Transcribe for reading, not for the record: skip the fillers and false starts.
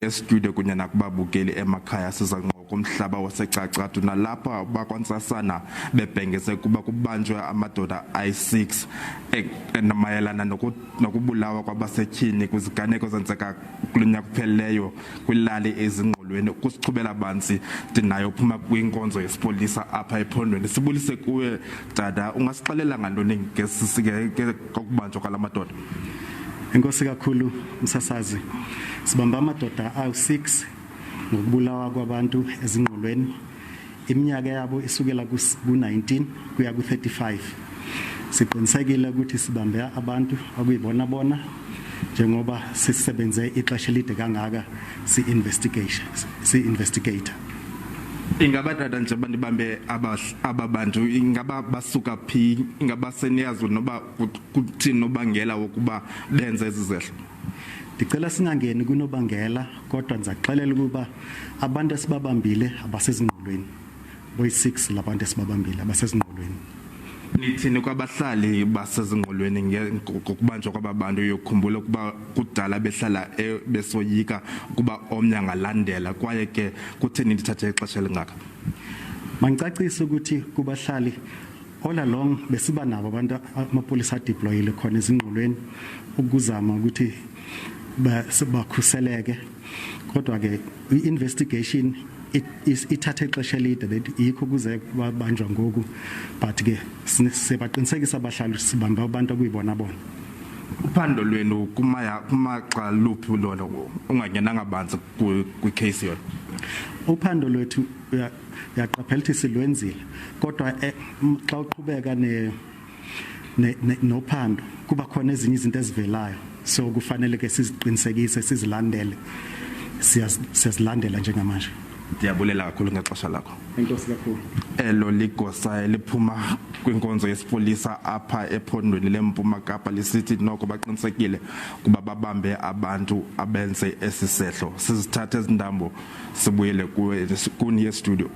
Estudio kunye nakubabukeli emakhaya, siza ngqo kumhlaba waseCacadu nalapha bakwantsasana bebhengeze kuba kubanjwe amadoda ayi-6 mayelana nokubulawa kwabasetyhini kwiziganeko ezenzeka kulo nyaka uphelileyo kwilali Ezingqolweni. Kusichubela banzi ndinayo uphuma kwinkonzo yesipolisa apha ephondweni. Sibulise kuwe tata, ungasixelela ngantoni ngokubanjwa kwala madoda? Enkosi kakhulu, msasazi. Sibamba amadoda awu-6 ngokubulawa kwabantu Ezingqolweni. Iminyaka yabo isukela ku-19 kuya ku-35. Siqinisekile ukuthi sibambe abantu okuyibona bona, njengoba sisebenze ixesha elide kangaka si-investigate. Ingaba tata, njengoba ndibambe aba bantu, ingaba basuka phi? Ingaba seniyazi noba kuthini nobangela wokuba benze ezi zehlo? Ndicela singangeni kunobangela, kodwa ndizakuxelela ukuba abantu esibabambile abaseZingqolweni. Boyi-6 labantu esibabambile abaseZingqolweni. Nithini kwabahlali baseZingqolweni ngokubanjwa kwaba bantu? Uyokhumbula ukuba kudala behlala besoyika ukuba omnye angalandela, kwaye ke kutheni ndithathe ixesha elingaka? Mangicacise ukuthi kubahlali, all along besiba nabo abantu, amapolisa adeployile khona eZingqolweni ukuzama ukuthi bakhuseleke, kodwa ke i-investigation ithathe ixesha elide, yikho kuze babanjwa ngoku. But ke sibaqinisekisa abahlali, sibamba abantu okuyibona bona. Uphando lwenu kumaya kumaxa luphi lona, ungangenanga banzi kwicase yona? Uphando lwethu, uyaqaphela ukuthi silwenzile, kodwa xa uqhubeka ne nophando kuba khona ezinye izinto ezivelayo, so kufanele ke siziqinisekise, sizilandele. Siyazilandela njengamanje. Ndiyabulela kakhulu ngexesha lakho. Enkosi kakhulu. Elo ligosa eliphuma kwinkonzo yesipolisa apha ephondweni leMpuma Kapa, lisithi noko baqinisekile kuba babambe abantu abenze esi sehlo. Sizithathe ezi ntambo, sibuyele kuwe kuni estudio.